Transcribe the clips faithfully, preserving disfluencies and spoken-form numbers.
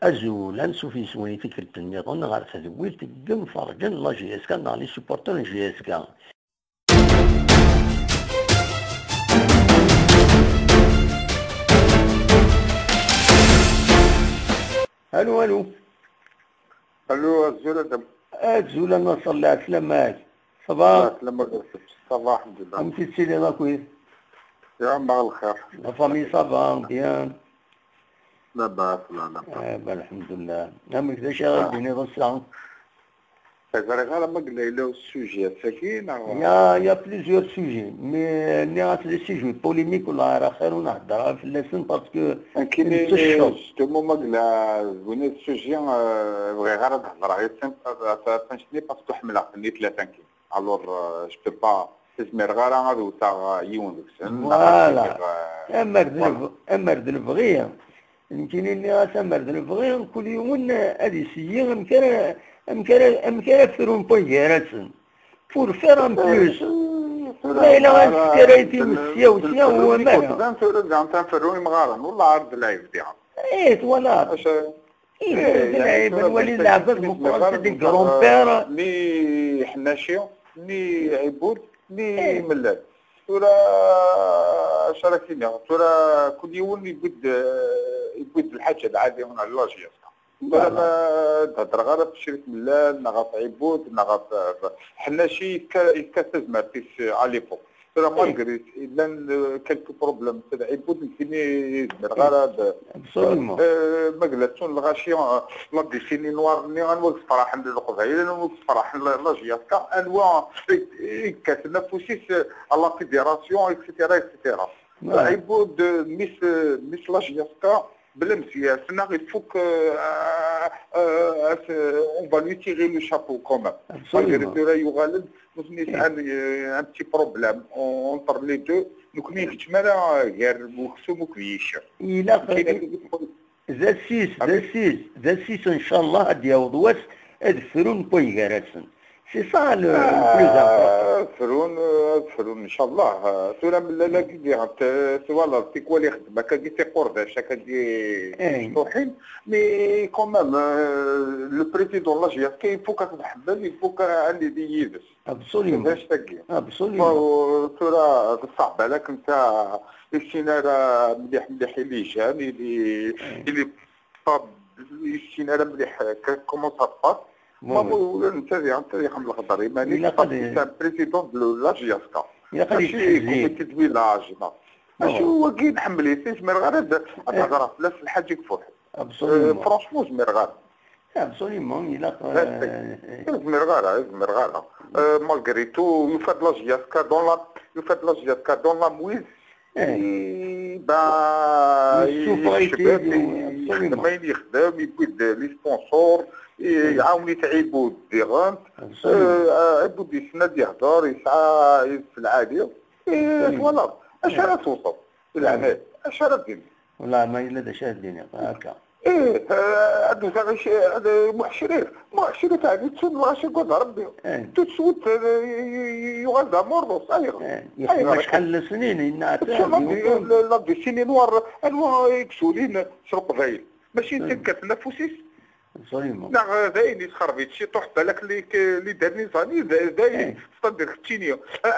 Azul, ansuf yes-wen i tikkelt nniḍen ɣer tedwilt n yimferǧen n la J S K neɣ les supporters n J S K. Allô, allô. Allô, azul a Dda. Azul a Naṣer, lɛeslama-k. Ça va? Lɛeslama-k. Ça va, alḥemdulillah. Amek i tettiliḍ akkit? Yeɛmer lxir. La famille, ça va, bien? Labas, la, labas. Eh ben, alḥemdulillah. Amek, d acu ara d-tiniḍ ass-a? Ur ẓriɣ ara ma yella yella usujet ass-agi, neɣ? Il y a, il y a plusieurs sujets, mais nniɣ-as les sujets polémiques, wala ara xir ur nhedder ara fell-asen, parce que nekkini, justement, ma yella d win sujet, eh, bɣiɣ ara ad hedreɣ yid-sen, ad, ad, ad, ad ten-cni, parce que ḥemmleɣ-ten i tlata nekkini. Alors, euh, je peux pas, ur zmireɣ ara ad wteɣ, euh, yiwen deg-sen. Voilà. Amer d leb-, amer d lebɣi. Nekkini nniɣ-as amer d lebɣi, kul yiwen ad iseyyi amek ara, amek ara, amek ara frun waygar-asen. Pour faire en plus. Ma yella ad tefkara i times sya u sya, u amara. Tura daɣen tanferru imɣaren, wallah ar d lɛib diɣen. Eh, twalaḍ. Ih, d lɛib, ad nwali lɛebd meqqren, c'est des grands-pères. Ni ḥnaci, ni ɛibud, ni mellal. Tura, acu ara k-iniɣ? Tura, kul yiwen yewwi-d, yewwi-d lḥaǧa lɛali n la J S K. Tura, ma d-hedreɣ ara ɣef Crif Mellal, neɣ ɣef ɛibud, neɣ ɣef, ɣef ḥnaci, yefka, yefka tazmert-is à l'époque. Tura, malgré llan, euh, quelques problèmes, c'est vrai, nekkini ur zmireɣ ara ad, absolument, euh, ma yella ttun lɣaci, euh, la décennie noire-nni, anwa i yessefraḥen Leqbayel, anwa i yessefraḥen la, la J S K, anwa i, i yekkaten afus-is, euh, à la fédération, et cetera, et cetera. Voilà. Ɛibud, euh, mmi-s, euh, mmi-s la J S K, bla ameslay-nneɣ, il faut que, euh, euh, euh, on va lui tirer le chapeau quand même. Absolument. Malgré tura yuɣal-d, nutni sɛan, euh, un petit problème en-, entre les deux. Nekkni nekcem ara gar uksum akked yiccer. Ilaq, d assis, d assis, d assis, ncallah ad d-yaweḍ wass ad frun waygar-asen. C'est ça le, le plus important. Ah, ad frun, ad frun, ncallah. Tura mellal-agi diɣen, t-, twalaḍ tikwal ixeddem akkagi tiqurdac, akkagi mecṭuḥin. Mais quand même, euh, le président de la J S K, il faut qu'ad t-nḥemmel, il faut qu'ad nili yid-s. Absolument. D acu-agi. Absolument. Bon, tura, ṣṣeḥ balak netta ur yessin ara mliḥ, mliḥ i les jeunes, i les, i les pas, ur yessin ara mliḥ, euh, que-, comment ça se passe. Ma ur, netta diɣen, netta diɣen lexder iman-is, parce que c'est un président de la J S K. Ilaq ad yettezzi. Mačči comité de village, non. Mačči wagi nḥemmel-it, ur zmireɣ ara ad, ad hedreɣ fell-as lḥaǧa deg fuḥ. Absolument. Euh, franchement, ur zmireɣ ara. Absolument, ilaq, euh, ur zmireɣ ara, ur zmireɣ ara. Euh, malgré tout, yufa-d la J S K dans la, yufa-d la J S K dans la mouise. Eh. I, ben, yessufeɣ-it-id, yexdem ayen yexdem, yewwi-d les sponsors, i, iɛawen-it Ɛibud diɣen. Absolument. Euh, Ɛibud yessen ad yehder, yesɛa iles lɛali. Eh, voilà. Acu ara tewseḍ? Di leɛnaya-k, acu ara d-tiniḍ? Wallah, ma yella d acu ara d-iniɣ, akka. Ih, eh, ad d-useɣ i c-, ad, Muḥ Crif. Muḥ Crif, ɛni ttun lɣaci deg wad Rebbi? Eh. Tout de suite, eh, y-, y-, yuɣal d amurḍus. Ayɣer? Eh, yeḥkem acḥal n lesnin, yenna ttun la, la décennie noire, anwa i yesulin s Leqbayel? Mačči netta i yekkaten afus-is? Absolument. Neɣ d ayen yesxerbi-d ciṭuḥ, balak les, les dernières années, d, d ayen, c'est-à-dire keččini, a, a,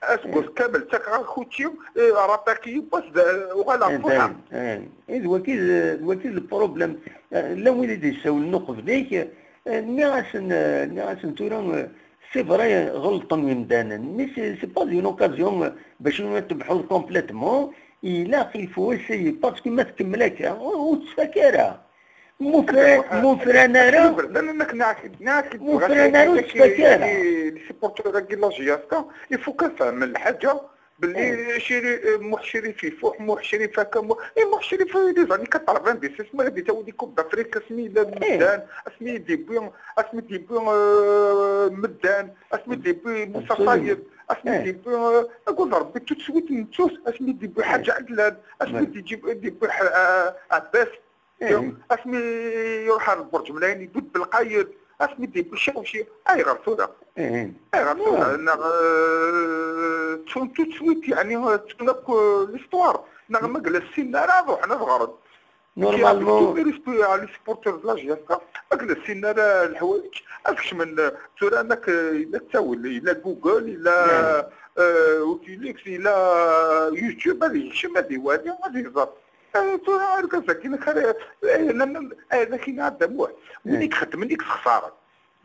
aseggas kamel ttakeɣ-ak učči, eh, raṭaki yiwwas, d, uɣaleɣ fuḥeɣ. Eh, d waki d, d waki d le problème. Eh, llan wid i d-yessawlen uqbel-ik, eh, nniɣ-asen, eh, nniɣ-asen tura, eh, c'est vrai, ɣelṭen yimdanen, mais c'est, c'est pas une occasion, eh, bac ad tebḥuḍ complètement, ilaq, il faut essayer, parce que ma tkemmel akka, ur, ur tettfak ara. Mufran, mufran ara. Mufran ara ur tettfak ara. Les supporters-agi la J S K, il faut qu'ad tfehmem lḥaǧa, belli Ciri, eh, Muḥ Crif ifuḥ, Muḥ Crif akka, Muḥ, eh, Muḥ Crif, eh, les années quatre-vingt-dix, asmi ara d-tawi di Coupe d'Afrique, asmi yella meddan, asmi d-yewwi, asmi d-yewwi, eh, meddan, asmi d-yewwi Musa Fayed, asmi d-yewwi, eh, akked Rebbi tout de suite nettu-t, asmi d-yewwi Ḥaǧ Ɛedlan, asmi d-yewwi, d-yewwi, eh, Ɛebbas. Asmi iruḥ ar Lberǧ Mlayen, yewwi-d Belqayed, asmi d-yewwi Cawci, ayɣer tura? Ayɣer tura? Neɣ, eh, ttun tout de suite, yeɛni, eh, ttun akk, eh, l'histoire. Neɣ ma yella ssinen ara ad ruḥen ad ɣren. Normalement, les supporters de la J S K, akken ur ssinen ara leḥwayeǧ, ad kecmen, tura anak, yella ttawil, yella Google, yella, euh, Wikileaks, yella YouTube, ad yekcem, ad iwali, ad iẓer. Eh, tura argaz-agi, ayen akken ad d-amuh, win i ixeddmen i yessexṣaren.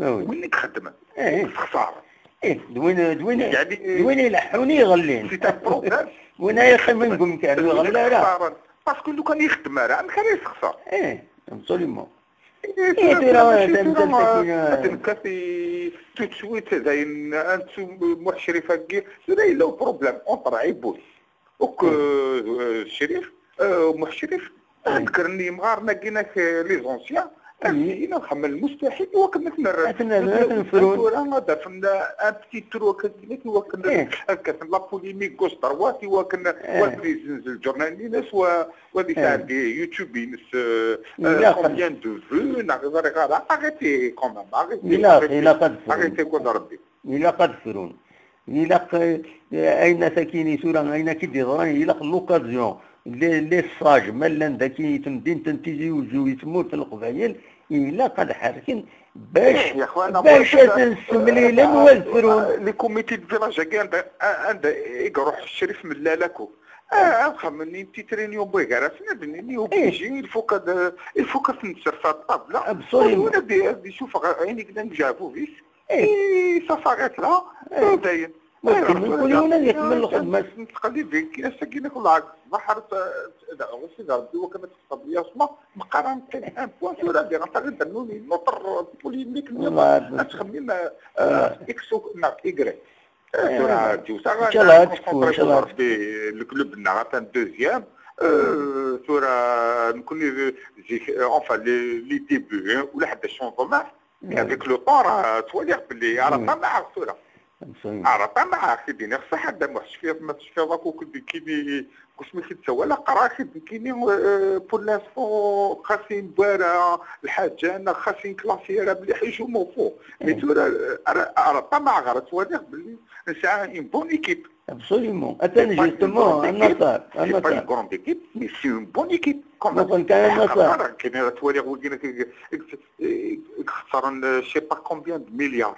Ah oui. Win i ixeddmen, eh, i yessexṣaren. Eh, d win, d win, yeɛni, d win ileḥḥun i iɣellin. C'est un problème. Win ay yeqqimen deg umkan, ur iɣelli ara. Parce que lukan yexdem ara, amek ara yessexṣer? Eh, absolument. Eh, tura, tura, tura, ad nekkat i tout de suite, dayen, ad nettu Muḥ Crif-agi, tura yella uproblème entre Ɛibud. Donc, euh, euh, Crif, euh, Muḥ Crif, ad kkren yimɣaren-agi, nak, euh, les anciens, ad ttinin ad xedmen lmustaḥil i wakken ad ten-rren. Ad ten-rren, ad ten-frun. Tura ad d-afen un petit truc, ad, i wakken ad kkaten la polémique gauche droite, i wakken wa ad yezzenz lǧurnal-ines, wa, wa ad yesɛeddi YouTube-ines, euh, euh, combien de vues, neɣ ẓriɣ ara. Arrêtez quand même, arrêtez, ilaq, arrêtez, ilaq ad frun. Arrêtez, quoi, de Rebbi. Ilaq ad frun. Ilaq, eh, ayen akkin i tura, ayen akka i d-yeḍran, ilaq l'occasion, les, les sages, ma llan daki i temdint n Tizi Uzzu, i tmurt n Leqbayel, ilaq ad ḥerken bac, eh, bac ad ten-ssemlilen, eh, wa ad frun. Les comités de village-agi anda, anda i iruḥ Crif Mellal akk. Ah, ad xedmen une petite réunion n wigarasen, ad d-nini obligé, il faut que, il faut que ten-nessers à table. Absolument. Ad, ad isuffeɣ ayen i yellan deg ujeɛbub-is. Eh. Et ça s'arrête là. Eh. Eh, dayen. Kul yiwen ad yekmel lxedma-s. Nettqellib ass-agi nekk lɛekk ṣṣbeḥ ar s-, s-, Sidi Rebbi wakken ad texṣer Yasma, meqqar ad neqqim un point tura diɣ ad d-rnun une autre polémique nniḍen, ad txemmim, euh, X neɣ Y. Eh, tura ǧewteɣ, inchallah ad tekfu, inchallah. Rebbi, le club-nneɣ atan deuxième. Euh, tura nekkni zik, euh, enfin, les, les débuts, hein, ula ḥedd changement. Mais avec le temps, rah ttwaliɣ belli ara ṭamaɛeɣ tura. Ara ṭamaɛeɣ, k-id-iniɣ ṣṣeḥ, a Dda Muḥ, tecfiḍ ma tecfiḍ akk, k-id-nekkini, deg wasmi k-id-ssawaleɣ, qqareɣ-ak-id nekkini, euh, pour l'instant, xas i newwara lḥaǧa, neɣ xas i neklasi ara mliḥ, je m'en fous. Mais tura, euh, ara, ara ṭamaɛeɣ, ara ttwaliɣ belli nesɛa une bonne équipe. Absolument. Atan justement, a Naṣer, a Naṣer. C'est pas une grande équipe, mais c'est une bonne équipe, quand même. Kan a Naṣer. Kan ara ttwaliɣ wigi, i, i, i, i ixeṣren, euh, je sais pas combien de milliards.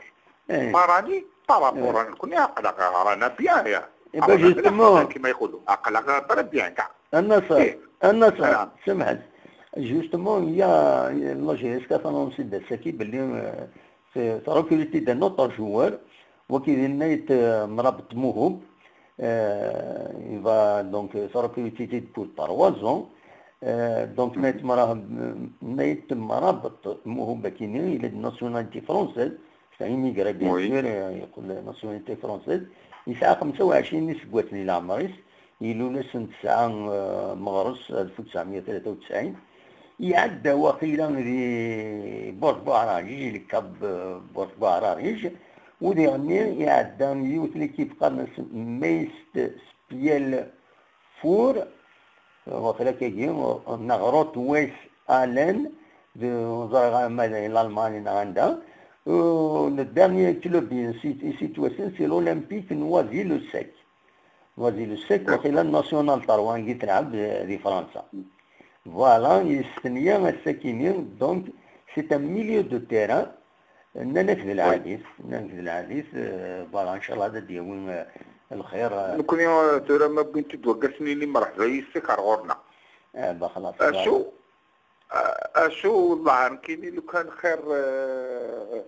Eh. Par année, par rapport à nekkni, aql-aɣ ɣrana bien, ya. Eh ben, justement. Kima yequlu, aql-aɣ très bien, kar. A Naṣer, a Naṣer, semḥ-d. Justement, il y a, la J S K a annoncé d ass-agi belli, euh, c'est, ça recruter d'un autre joueur, wagi d Nait, euh, Mrabet Mouhoub. Euh, il va donc, euh, se recruter pour trois ans. Euh, donc, Nait Mrab-, Nait Mrabet Mouhoub akini, il est de nationalité française. C'est un immigré, bien sûr, euh, il a la nationalité française. Yesɛa xemsa u ɛecrin n yiseggasen di leɛmer-is. Ilul ass n tesɛa, euh, meɣres alef u tesɛemya u tlata u tesɛin. Iɛedda waqila di Burj Buɛraǧij, il est cap, euh, Burj Buɛraǧij. U diɣenni iɛedda yiwet l'équipe qqaren-as Meist Spiel Four, waqila akkagi, neɣ Rot West Allen, d, ur ẓriɣ ara ma d Lalman neɣ anda. Euh, le dernier club i s-, i s-yettwassen, c'est l'Olympique Noisy-le-Sec. Noisy-le-Sec, waqila national trois i telɛeb di, di Fransa. Voilà, yestenya ass-akini, donc, c'est un milieu de terrain. Nnan-ak d lɛali-t, nnan-ak d lɛali-t, euh, voilà, inchallah ad d-yawi, euh, lxir, euh. Nekkni, euh, tura ma wwin-t-id waggasen-nni, mreḥba yis-k ar ɣur-neɣ. Eh, bah, xlaṣ, acu, euh, acu, wellah, nekkini lukan xir, euh,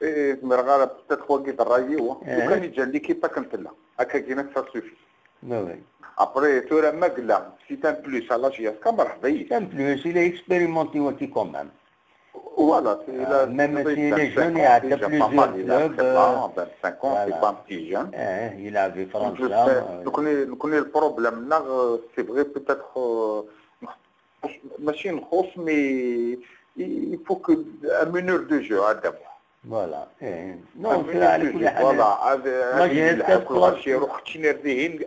eh, zemreɣ ara, peut-être wagi d ṛṛay-iw, lukan iǧǧan l'équipe akken tella, akkagina, ça suffit. Après, tura ma yella, c'est un plus à la J S K, mreḥba yis-k. C'est un plus, il est expérimenté wagi quand même. Voilà, c'est, euh, même si les jeunes, il y a déjà plusieurs clubs, euh, vingt-cinq ans, c'est pas un petit jeune. Eh, il avait Fransa, euh. Donc, le, donc, le problème, là, euh, c'est vrai, peut-être, euh, machine grosse, mais il, il faut que un meneur de jeu, à d'abord. Voilà. Eh, non, c'est à l'écoute, voilà. Moi, j'ai un test.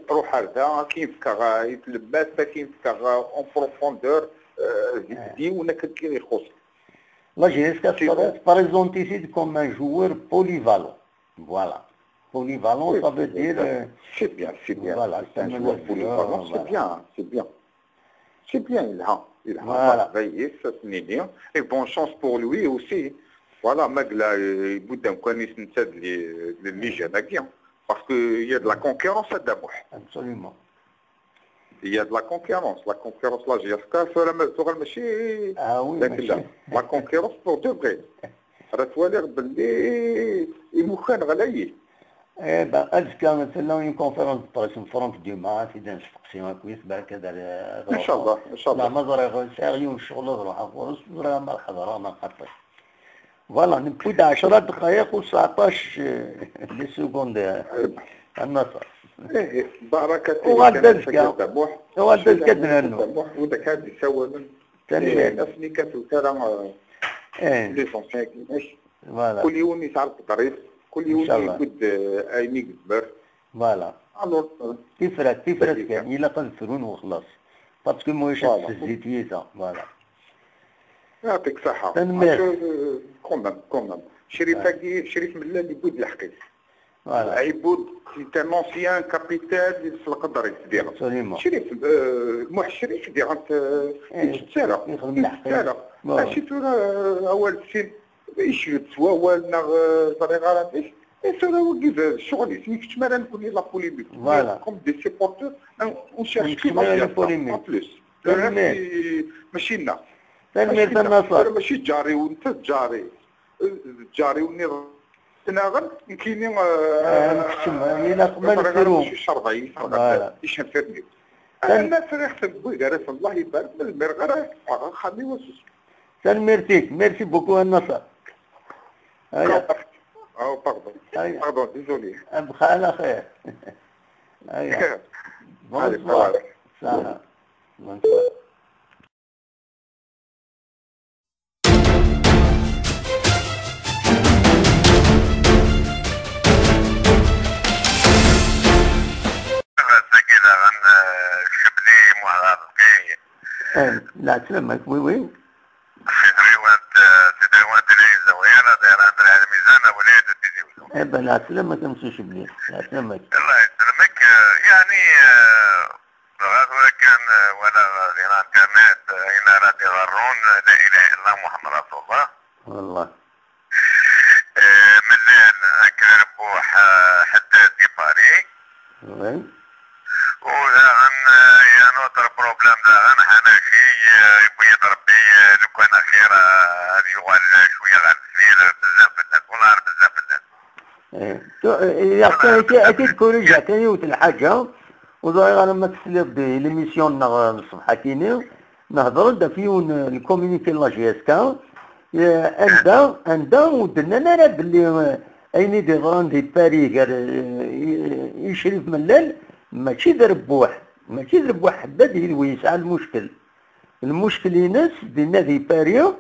Ruḥ ar da, akken yefka, euh, yetlemmad, akken yefka, euh, en profondeur, euh, di, di, ولا كان كاين يخص. La J S K se présente ici comme un joueur polyvalent. Voilà. Polyvalent, ça veut dire, euh, c'est bien, c'est bien. Voilà, c'est un joueur polyvalent, c'est bien, c'est bien. C'est bien, yelha, yelha. Voilà. Merḥba yis, ad s-nini. Et bonne chance pour lui aussi. Voilà, ma yella, euh, yewwi-d amkan-is netta d li-, d les jeunes-agi. Parce que il y a de la concurrence à Damour. Absolument. Il y a de la concurrence. La concurrence, la J F K, ça, la, ça, la, machi, ah oui, la, machi. La concurrence pour de vrai. Rad twaliḍ belli imukan ɣlayen. Eh ben, azekka, tella une conférence de presse n Franck Dumas, i d-nesteqsi akk-is, barka d, inchallah, inchallah. La, ma ẓriɣ, sɛiɣ yiwen ccɣel ad ruḥeɣ ɣur-s, ẓriɣ ma ad ḥeḍreɣ, ma xaṭi. Voilà, newwi-d ɛecra dqayeq u tseɛṭac, eh, les secondes, eh, a Naṣer. Eh, baraka. Uɣal-d azekka. Uɣal-d azekka ad d-nernu. Wid akka ad d-issawalen. Tanemmirt. Eh, asmi kan tusa ara, eh, les anciens, voilà. Kul yiwen yesɛa lqedr-is, kul yiwen yewwi-d, eh, ayen i yezmer. Voilà. Alors, euh, tifrat, tifrat kan, ilaq ad frun u xlaṣ. Parce que ma ulac ad tessezzi tiyita, voilà. Yɛṭik ṣṣeḥḥa. Tanemmirt. Parce que, euh, quand même, quand même. Crif-agi, Crif Mellal yewwi-d lḥeqq-is. Voilà. Ɛibud, c'est un ancien capitaine, s lqedr-is diɣen. Absolument. Crif, euh, Muḥ Crif diɣen, euh, eh, yettett ara. Yexdem lḥeqq-is. Yettett ara. Mačči tura, euh, awal sin. Yecbed s wawal neɣ, eh, ẓriɣ ara amek. Eh, tura wagi d ccɣel-is, nekcem ara nekni la polémique. Voilà. Comme des supporters, on, on cherche que la polémique en plus. Le reste, c'est machine. Tanemmirt a Naṣer. Mačči ǧari-w, netta d ǧari. Eh, d ǧari-w nniḍen. Ttnaɣen, nekkini, eh, nekcem, ilaq ma nefru. Voilà. Icenfirni. Ana friɣ-ten wid ara sen, Allah ibarek, ma zmireɣ ara ffɣeɣ axxam-iw asus. Tanemmirt-ik, merci beaucoup a Naṣer. Aya. Oh, pardon. Aya. Pardon, désolé. Abxa ala xir. Aya. Bonsoir. Allez, bye. Saha. Bonsoir. Ass-agi daɣen, eh, Cebli Muḥ Ṛebbi. Eh, lɛeslama-k, oui, oui. Si tɣiwant, eh, si tɣiwant n Ɛizawi, ad iran d lɛelmizan, awlad d Tizi Wezzu. Eh ben, lɛeslama-k a Msi Cebli, lɛeslama-k. Allah yesselmek, eh, yeɛni, eh, dɣa tura kan, eh, walaɣ di l'internet, eh, ayen ara d-iḍerrun, eh, la ilaha illallah Muḥemmed Rasulullah. Wallah. Eh, Mellal akked Rebbuḥ, eh, ḥedd di Paris. Oui. U daɣen, eh, il y a un autre problème daɣen, Ḥanaci, eh, yewwi-d Rebbi, eh, lukan axir, eh, ad yuɣal, eh, cwiya ɣer deffir, eh, bezzaf fell-as, wellah bezzaf fell-as. Eh, tu-, eh, eh, akka, akka, akka, ad k-corrigeɣ kan yiwet n lḥaǧa, ur ẓriɣ ara ma tesliḍ di l'émission-nneɣ, eh, n ṣṣbeḥ-akini, nehder-d ɣef yiwen, eh, n communiqué n la J S K, eh, anda, anda ur d-nnan ara belli, eh, ayen i d-yeḍran di Paris gar, eh, i, i Crif Mellal, mačči d Rebbuḥ, mačči d Rebbuḥ Ḥeddad i d wi yesɛan lmuckel. Lmuckel-ines, dinna di Paris,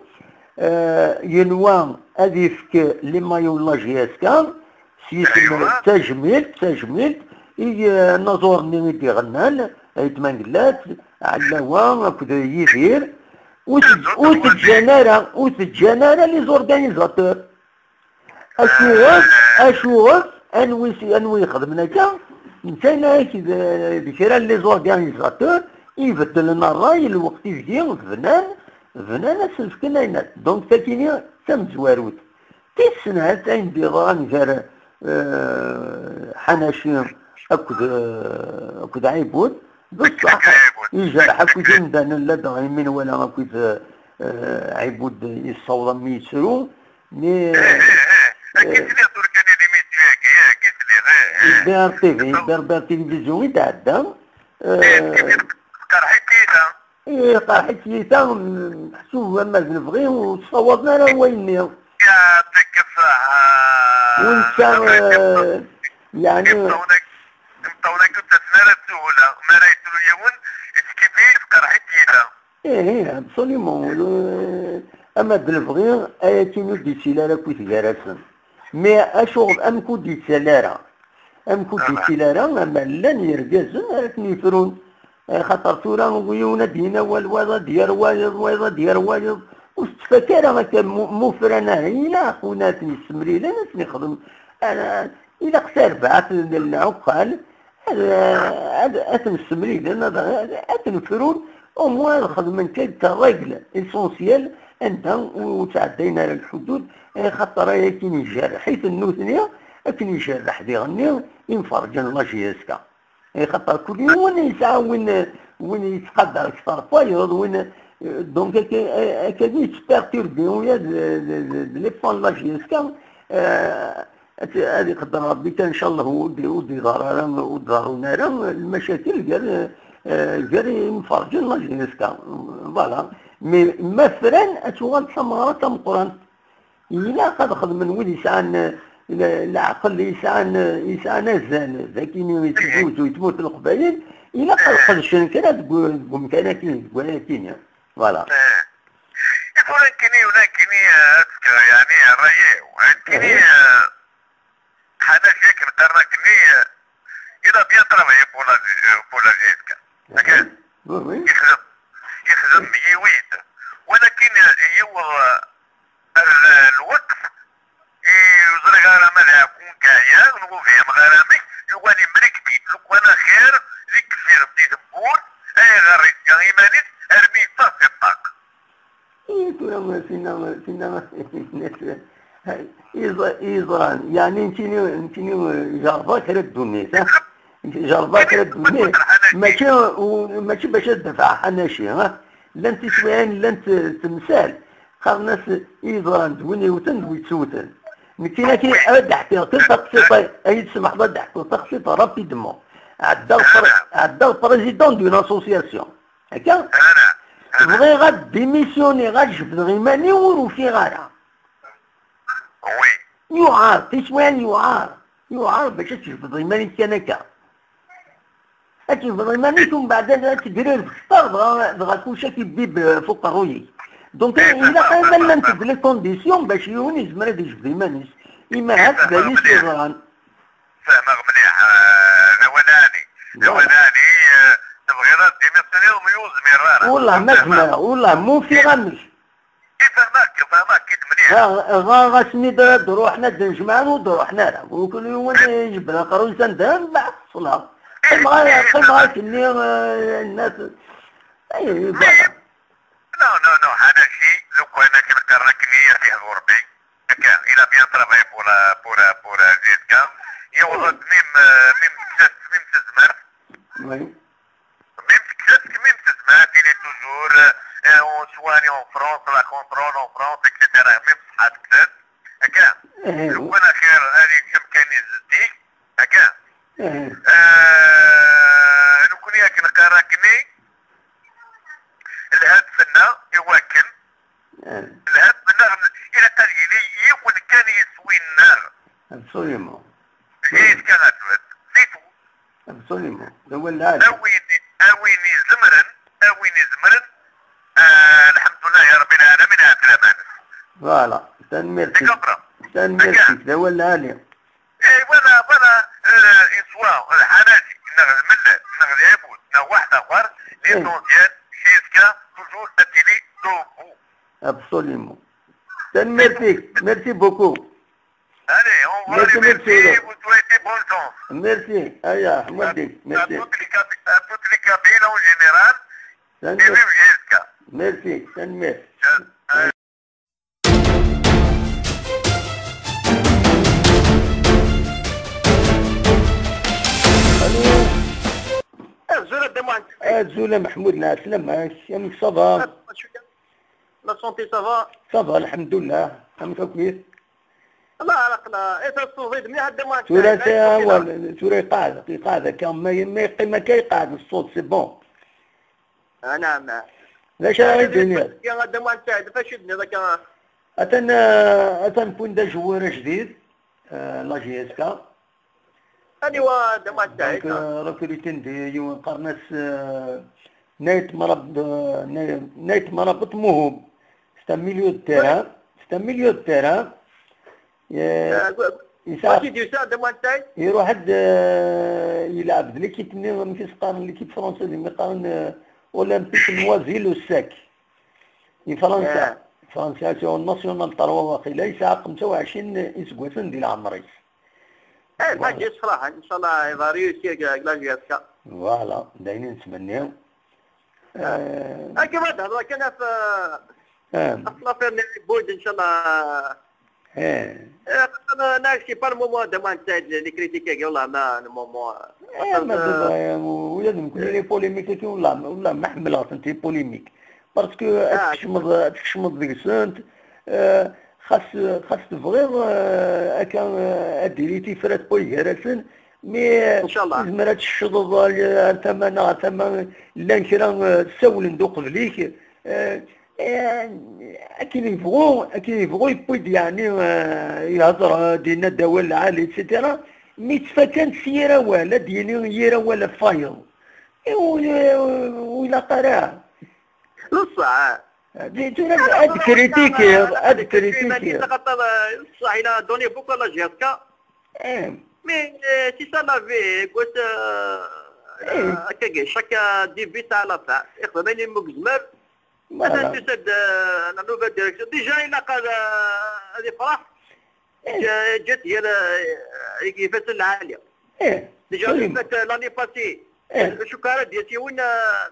eh, yenwa ad ifk les maillots n la J S K, s yisem, aywa, d tajmilt, d tajmilt, i, eh, naẓur-nni i d-iɣennan, Ayt Mangellat, Ɛellawa, akked Yidir, ur t-, ur t-ǧǧan ara, ur t-ǧǧan ara les organisateurs. Acuɣef, acuɣef, anwi s-, anwi ixedmen akka? Netta yenna-ak d, d kra n les organisateurs i ibeddlen ṛṛay, lweqt ideg bnan, bnan asenfken ayna. Donc, takini d tamezwarut. Tis snat, ayen d-yeḍran gar, eh, Ḥanaci akked, eh, akked Ɛibud, bṣaḥ, yejreḥ akk imdanen, ladɣa imi nwala akked, eh, Ɛibud yessaweḍ am yettru, mais, eh, eh, eh, akka, eh, sliɣ tura kan i l'émission-agi, akka sliɣ, eh, eh. I B R T V, Berbère Télévision i d-ɛedda, eh, eh, tqerḥ-it tiyita. Eh, qerḥ-it tiyita, mm, meḥsub ama d lebɣi ur ssawaḍen ara wayenni. Yeɛṭik ṣṣeḥḥa. Wanta, eh, yeɛni imeṭṭawen-agi ur ttasen ara d suhula. Mi ara yettru yiwen, yeskifi, tqerḥ-it tiyita. Ih, ih, absolument. Le-, ama d lebɣi, ayakini ur d-yettili ara akkit gar-asen. Mais acuɣer, amek ur d-yettali ara? Amek ur d-yettili ara? Ama llan yergazen ara ten-yefrun. Axaṭer tura yiwen ad d-yini awal, wayeḍ ad d-yerr wayeḍ, wayeḍ ad d-yerr wayeḍ. Ur tettfak ara akka mu-, mufran ara. Ilaq win ad ten-yessemlilen, ad ten-yexdem. Ara, ilaq tarbaɛt n lɛuqqal, ad, ad, ad ten-ssemlilen, ad, ad, ad ten-frun, Au moins ad xedmen quelques règles essentielles anda ur ttɛeddayen ara lḥudud, eh, xaṭer ay akken ijerreḥ-iten nutni, akken ijerreḥ diɣenni imferǧen n la J S K. Eh, xaṭer kul yiwen yesɛa win, win yettqadar kter n wayeḍ, win, eh, donc akka, akka i yettperturbi ula d, d, d, d les plans de la J S K, eh, Ad, ad iqedder Rebbi kan, ncallah, ur d-, ur d-iḍer ara, ur d-ḍerrun ara lmacakel gar, eh, gar imferǧen n la J S K. Voilà. Mais ma fran, ad tuɣal d tameɣra d tameqqrant. Ilaq ad xedmen wid yesɛan, eh, le-, leɛqel, yesɛan, eh, yesɛan azal, d akini yettzuzu i tmurt n Leqbayel, ilaq ad qedcen kra deg u-, deg umkan-agi, deg wayakini. Voilà. Eh. I tura nekkini, ula nekkini, eh, ad fkeɣ, yeɛni, ṛṛay-iw. Nekkini, eh, Ḥanaci akken qqaren akkenni, il a bien travaillé pour la, pour la J S K. Akken? Oui, oui. Yexdem, yexdem yiwit. Walakin yewweḍ ar lweqt, i ur ẓriɣ ara ma d aɛekku n yeɛyan, ur fhimeɣ ara amek, yuɣal imrekti, lukan axir, di kfir di tewwurt, ayɣer yeǧǧa iman-is armi yeffeɣ si ṭṭaq? Eh, tura, tinna, tinna, iẓ-, iẓran, yeɛni nekkini, nekkini, eh, jerrbeɣ kra n ddunit, ha? Jerrbeɣ kra n ddunit, mačči, u-, mačči bac ad dafɛeɣ Ḥanaci, ha? Llant tiswiɛin, llant, eh, temsal, qqaren-as iẓran d win iwten d win yettewten. Nekkini akka ad d-ḥkiɣ kan taqsiṭ-, ay, ay tsemḥeḍ ad d-ḥkuɣ taqsiṭ rapidement. Ɛeddaɣ pr-, ɛeddaɣ président d'une association. Akka? Bɣiɣ ad démissionniɣ, ad jebdeɣ iman-iw, ur ufiɣ ara. Oui. Yuɛer, tiswiɛin yuɛer. Yuɛer bac ad tjebdeḍ iman-ik kan akka. Ad tjebdeḍ iman-ik, umbeɛd ad, ad tegrirbeḍ kter, dɣa, dɣa kulci ad k-ibbib, eh, f uqerruy-ik. Donc, eh, ilaq ma llant-d les conditions bac yiwen yezmer ad yejbed iman-is. Ima ahat d ayen i s-yeḍran. Fehmeɣ mliḥ, eh, d awal ɛni. D awal ɛni, eh, tebɣiḍ ad démissionniḍ, ur zmireɣ ara. Wellah ma zmireɣ, wellah ma ufiɣ amek. I fehmeɣ-k, fehmeɣ-k-id mliḥ. Ɣ-, ɣ-, ɣas mi d-, ad d-ruḥen ad d-nejmaɛen ur d-ruḥen ara. Ur kul yiwen yejbed aqerruy s anda, mbeɛd ṣṣleɣ. Qqimeɣ, qqimeɣ akkenni, eh, nnat. Ay, voilà. Non, non, non, Ḥanaci, lukan akken qqaren akkenni ad yehdu Rebbi. Akka, il a bien travaillé pour la, pour la, pour la J S K. Yewweḍ-d même, euh, même s-, même s tezmert. Oui. Même s-, même s tezmert, il est toujours, euh, euh, en soigne en France, la contrôle en France, et cetera. Même ṣṣeḥḥa tekkes-as. Akka. Eh. Lukan axir, ad yekcem kan izeddig. Akka. Eh. Euh, nekkni akken qqaren akkenni, lhadef-nneɣ i wakken Eh. Lhadef-nneɣ ilaq ad yili yiwen kan yiswi-nneɣ. Absolument. Zik kan ad twet. Di tw-, Absolument. D awal lɛali. A win, a win izemren, a win izemren, ah, lḥemdulilah ya Rebbi lɛalamin, ɛeslama-nnes. Voilà. Tanemmirt-ik. Tanemmirt-ik. D awal lɛali. Eh, voilà, voilà, euh, iswa, lḥanaci, neɣ lmellal, neɣ lɛibud, neɣ waḥed axer, l'essentiel, jusqu'à toujours ad tili debout. Absolument. Tanemmirt-ik. Merci beaucoup. Allez, on va remercier et vous souhaiter bonne chance. Merci. Aya, Ḥmadi. Merci. À toutes les Kab-, à toutes les Kabyles en général. Et vive J S K. Merci. Tanemmirt. Allô. Azul a Dda Muḥend. Azul a Meḥmud, lɛeslama-k, amek ça va? La santé, ça va? Ça va, lḥemdullah. Amek akk-it? Allah, ala, ala. Eh, tessewḍ-d mliḥ a Dda Muḥend. Tura, tura iqeɛɛed, iqeɛɛed akka, ma, ma yeqqim akka iqeɛɛed ṣṣut, c'est bon. Ah, naɛam, naɛam. D acu ara yi-d-tiniḍ? Ya Dda Muḥend Saɛid, fac i d-tenniḍ akka? Atan, eh, atan wwin-d ajewwir ajdid, eh, la J S K. Aniwa Dda Muḥend Saɛid? Donc, eh, recrutin-d yiwen qqaren-as, eh, Nayt Mrab-, eh, Nay-, Nayt Mrabeṭ Muhub. C'est un milieu de terrain. C'est un milieu de terrain. Eh, yesɛa, iruḥ-d, eh, yelɛeb d l'équipe-nni, amek i s-qqaren, l'équipe française, mi qqaren, eh, Olympique Noisy-le-Sec. I Fransa. Fransa, sur national trois waqila, yesɛa xemsa u ɛecrin iseggasen di leɛmer-is. Eh, lḥaǧa yessefraḥen, inchallah, il va réussir avec la J S K. Voilà, d ayen i nettmenni. Akka ma d-hedreɣ kan ɣef, ɣef l'affaire n Boyd, inchallah. Eh, xaṭer, neɣ c'est pas le moment de moi نساعد les critiques-agi, والله ما le moment. Eh, ma d-, ula d nekkni les polémiques-agi, والله، والله ما حملغ-tent les polémiques. Parce que ad tkecmeḍ، ad tkecmeḍ deg-sent, eh, xas, xas tebɣiḍ, eh, akka, eh, ad d-tili tifrat n way gar-asen, mais, eh, inchallah, tezmer ad tecceḍeḍ ar, ar tama neɣ ar tama, llan kra, eh, ssawlen-d uqbel-ik, eh, Eh, akken yebɣu, akken yebɣu yewwi-d, yeɛni, eh, yehder, eh, d-yenna-d awal lɛali, et cetera. Mi ttfakan s yir awal, ad d-yini yir awal ɣef wayeḍ. Eh, ur, eh, ur ilaq ara. D ṣṣeḥ. Eh, di tura ad kritikiḍ, ad kritikiḍ. Xaṭer, eh, d ṣṣeḥ, il a donné beaucoup à la J S K. Eh. Mais, eh, c'est ça la vie, écoute, eh, eh, chaque début a la fin. Ixdem ayen umi yezmer. Voilà. Atan tusa-d, euh, la nouvelle direction. Déjà, il a قال, euh, هذه فرح. إيه. جا-، جات هي ل-، يفات العالية. إيه. Déjà، absolument. فات l'année passée. إيه. شو كان ديال تيون، آه،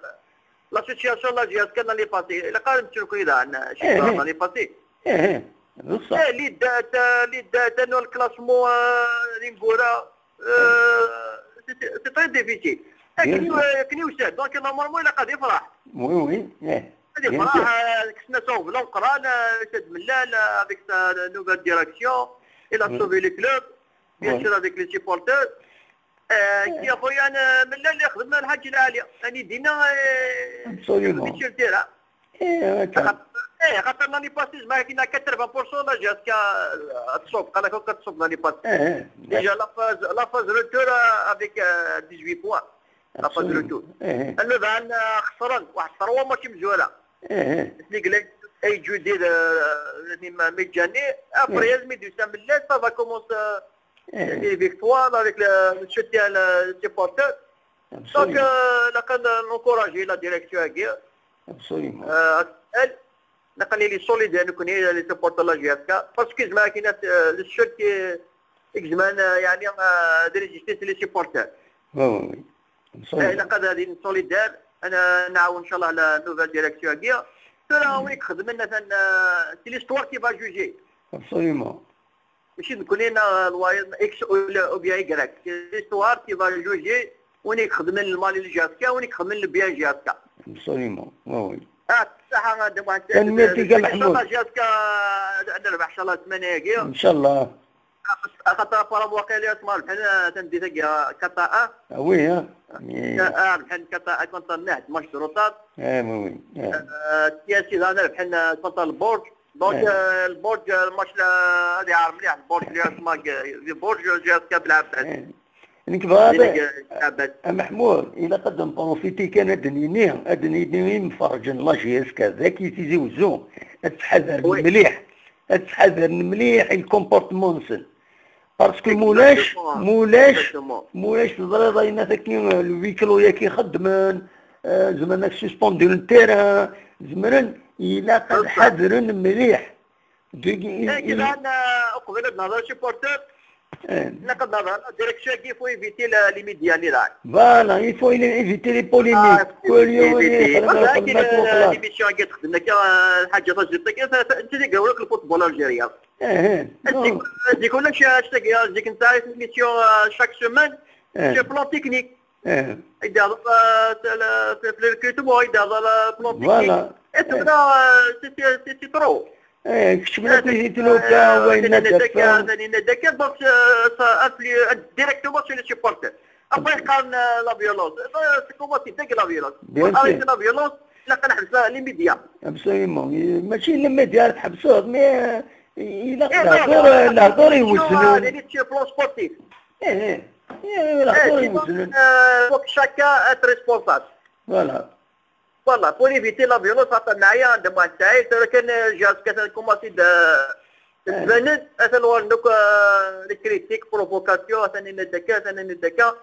l'association la J S K l'année passée. إلا قال نتشركوا إذا عن شو إيه، كان إيه. L'année passée. إيه، إيه. بصح. إيه، اللي دا-، تا-، اللي دا-، دانو الكلاسمون، آه، لينغورا. آه، c'est، c'est très difficile. Bien sûr. لكن يو-، لكن يوسع. Donc، normalement، إلا قاعد يفرح. Oui, oui. إيه. هذه bien sûr. فرح، آه، كسنا صوب لو قران، آه، سيد ملال، آه، avec sa nouvelle direction. Il a sauvé le club. Bien sûr, avec les supporters. آه، كي يا خويا، أنا ملال اللي يخدم الحاج العالية. يعني، دينا، آه، absolument. Sur le terrain. إيه، هكا. خاطر، إيه، خاطر l'année passée، زعما كاين quatre-vingts pour cent la J S K، آه، تصوب. قال لك كتصوب l'année passée. إيه، إيه. Déjà la phase، la phase retour، آه، avec، آه، dix-huit points. La phase retour. إيه، إيه. النوبة عندنا خسران واحد trois matchs مزوالة. إيه، إيه. اللي قال لك أي جديد، آه، يعني ما، ما يتجاني. Après، إيه. لازم يدوز ملال، ça va commencer، آه، إيه. Les victoires avec le, le soutien des supporters. Donc, absolument. Euh, لقد نكوراجي la direction هاكي. Absolument. Euh, elle, لقد لي solidaire نكون هي les supporters la J S K. Parce que زعما كاين، آه، le seul qui، زعما، آه، يعني، آه، de résister, c'est les supporters. Oui, oui, oui. Absolument. إيه، لقد هذه solidaire. أنا نعاون إن شاء الله على nouvelle direction هاكي. ترى وين خدمنا ثان، آه، c'est l'histoire qui va juger. Absolument. ماشي نكون هنا الوايض إكس أو لا، أو بيان إكراك. C'est l'histoire qui va juger وين يخدم المالي لجاسكا، وين يخدم البيان جاسكا. Absolument. Oui, oui. آه، صح، هذا ما أنت. تنميتك يا محمود. إن شاء الله جاسكا نربح إن شاء الله ثمانية كيلو. إن شاء الله. خاطر فرام واقع لي اسمع بحال تندي تاع كاتا. آه، oui, hein. آه، بحال كاتا كنت نحت ماتش دروطات. آه، oui, oui. آه. آه، سياسي لا نربح كنت البورج. Donc، آه، البورج، آه، الماتش لا، هذه عارف مليح، البورج اللي اسمها ك-، البورج جا كاب العباس. آه. نكبر هذا. آه، محمود، إلا قد نبروفيتي كان هاد نيني، هاد نيني مفرجن لا جي اس كا، ذاك يتيزي وزو، تحذر مليح، تحذر مليح الكومبورتمون نسن. باسكو مولاش، مولاش، مولاش تضريض اين ثاكي الويكلو ياكي خدمن، آه، زعما سسبوندي التيران، زمرن، إلا قد حذرن مليح. إيه، كيف عندنا أقبل نهضر سيبورتور. إيه. نقد نهضر ديريكسيون كيف يفيتي لي ميديا اللي راك. فوالا، يفو إلي إيفيتي لي بوليميك. آه، كل يوم يفيتي. يخدم، يخدم، وخلاص. ليميسيون كي تخدم لك، آه، حاجة فاجيتك، ف-، ف-، أنت اللي قاولك الفوتبول الجيريا. إيه، إيه. أنت يقول لك شا-، شتاك يا زيك أنت عارف ليميسيون، آه، شاك سومان، إيه. شي بلان تكنيك. إيه. يدير، آه، في، في، في الكوتومون يدير بلان تكنيك. فوالا. إيه، إيه. تبدا، آه، سي، سي، سي، سي ترو. إيه، كتب لك آه، لي تلوكا، آه، وين ثاني ندك، ندك، آه، ثاني ندك، دونك، آه، صا-، أبلي، آه، ديريكتومون سو لي سيبورتور. أبا يقارن، آه، لا فيولونس. آه، سي كومون تيدق لا فيولونس. بيان سور. لا فيولونس، لا كنحبسها لي ميديا. أبسوليومون. ماشي لي ميديا تحبسوه، مي، آه، إلا إيه، لا، الهضور، لا، لا، الهضور لا، يوزنون. آه، لي تشي بلون سبورتيف. إيه، إيه. إيه، الهضور إيه، يوزنون. آه، فوك شاكا ات ريسبونسابل. فوالا. فوالا، بور ايفيتي لا فيولونس، خاطر معايا عندهم واحد التعريف، كان جاز كان كومونسي د-، تبانت، مثلا، دوك، آه، لي كريتيك، بروفوكاسيون، ثاني ندك، ثاني ندك.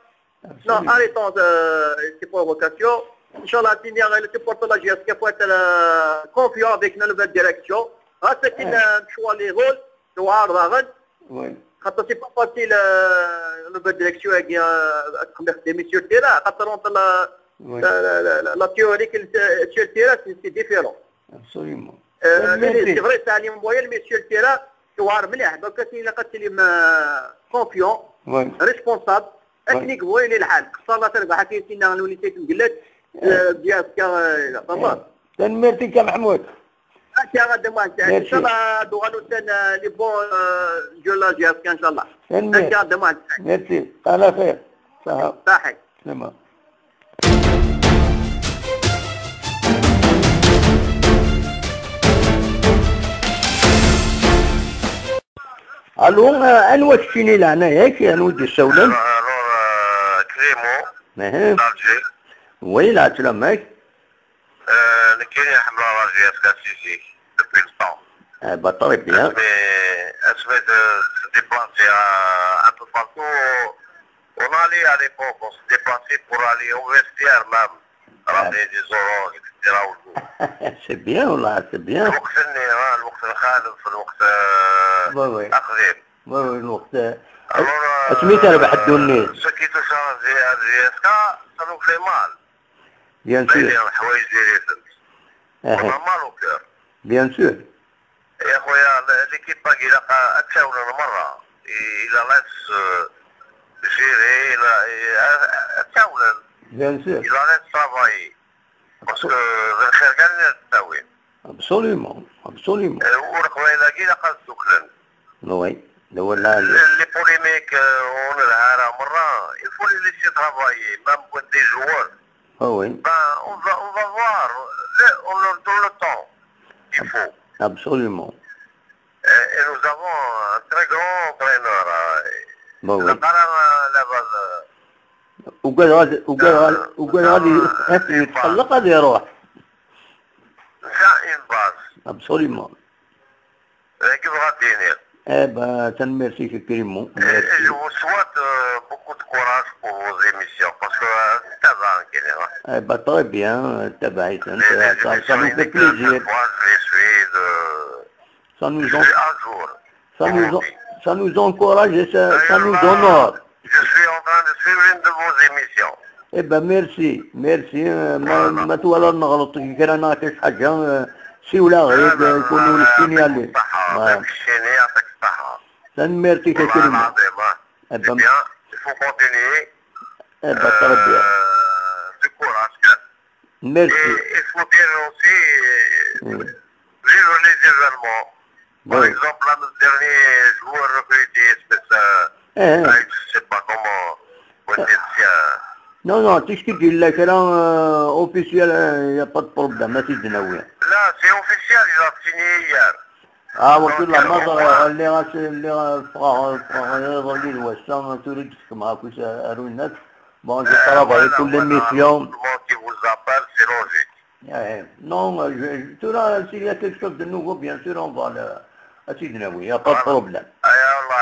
نو، اريتون، آه، سي بروفوكاسيون. إن شاء الله، تيني غير سيبورتو لا جي اس كي فو اتر، آه، كونفيون افيك لا نوفيل ديريكسيون. غاسا كي نمشوا لي رول، نوار داغن. خاطر سي با فاسيل، آه، نوفيل ديريكسيون هاكي، آه، تخدم دي ميسيو تيرا، خاطر اونت لا Oui. La, la, la, la, la théorie que le, sur le terrain, c'est, c'est différent. Absolument. Euh, mais c'est vrai, c'est un moyen, mais sur le terrain, tu vois, مليح. Donc, c'est une euh, confiant, oui, responsable. Oui. Akken i yebɣu yili lḥal. Xsara terbeḥ akken i s-yenna Lewnis Ayt Mengellat, euh, bien sûr, euh, la, pas mal. Tanemmirt-ik a Meḥmud. Akka, ad d-amuɣal. Merci. Inchallah, ad uɣalen ussan, euh, les bons, euh, joueurs de la J S K, inchallah. Merci. Akka, ad d-amuɣal. Merci. Ala xir. Saha. Saḥi. Slama. Allo, euh, anwa keččini leɛnaya-k, anwa i d-yessawlen? Alors, alors, euh, Clément, aha, d'Alger. Oui, lɛeslama-k. Euh, nekkini ḥemmleɣ la J S K si zik, depuis le temps. Eh ben, très bien. Asmi, asmi de se déplacer à, un peu partout, on allait à l'époque, on se déplaçait pour aller au vestiaire même, ramener des oranges, et cetera au jour. C'est bien, là, c'est bien. الوقت الني، ها، الوقت الخالف، الوقت، آه، oui, oui, القديم. Oui, oui, الوقت، آه، alors, euh, اسمي تربح الدنيا. Ce qui touche à la J S K, ça nous fait mal. Bien sûr. دايرين الحوايج ديالي فهمت. اها. On a mal au cœur. Bien sûr. يا خويا، ل-، l'équipe باقي لا قا-، اتساولن مرة. إي-، إلا لايف، آه، جيري، إلا، إي-، آه، اتساولن. Bien sûr. إلا لايف travailler. Parce que غير خير كاع اللي تساوي. Absolument, absolument. آه، ورقبة إلا كي لا قا تدوكلن. Oui. هو لا، لا. Les, les polémiques, euh, on a la مرة, il faut les laisser travailler, même pour des joueurs. Ah oui. Ben, on va, on va voir. Le, on leur donne le temps qu'il faut. Absolument. Et, et nous avons un très grand entraîneur, euh, bah oui. La, la, la base, euh, وقال غادي، وقال غادي، وقال غادي يتقلق، غادي يروح. C'est une base. Absolument. Eh ben, tanemmirt-ik a Clément. Et, et je vous souhaite, euh, beaucoup de courage pour vos émissions, parce que, euh, ça va, en général. Eh ben, très bien, euh, ça va, ça, ça nous fait plaisir. Chaque fois, je les suis, euh, ça nous en-, je suis à jour, ça nous en-, ça nous encourage et ça, ça nous honore. Je suis en train de suivre une de vos émissions. Eh ben, merci, merci. Euh, ma, ma twalaḍ neɣleḍ deg kra neɣ kra xaǧa, euh, siwel-aɣ-id, euh, يكون ولد الشيني. يعطيك الصحة، يعطيك الصحة. Tanemmirt-ik a Clément. Eh ben, c'est bien, il faut continuer. Eh ben, très bien. Euh, du courage, hein. Merci. Et il faut bien aussi, euh, vivre les événements. Par exemple, là, notre dernier joueur recruté, espèce, euh, ah, je sais pas comment, peut-être, euh, non, non, tout ce qui dit là, c'est là, euh, officiel, il n'y a pas de problème, là, c'est de là. Là, c'est officiel, il a signé hier. Ah, donc, wakil la, euh, ma ẓriɣ, lliɣ as-, lliɣ ffɣeɣ, ffɣeɣ iḍelli d wass-a, tura i d-tkemɣ akk ar winat. Bon, je travaille pour l'émission. Tout le monde qui vous appelle, c'est logique. Eh, non, euh, je, je, tura, s'il y a quelque chose de nouveau, bien sûr, on va le, à Sidnawi, il n'y a pas de problème. Voilà. Ay, Allah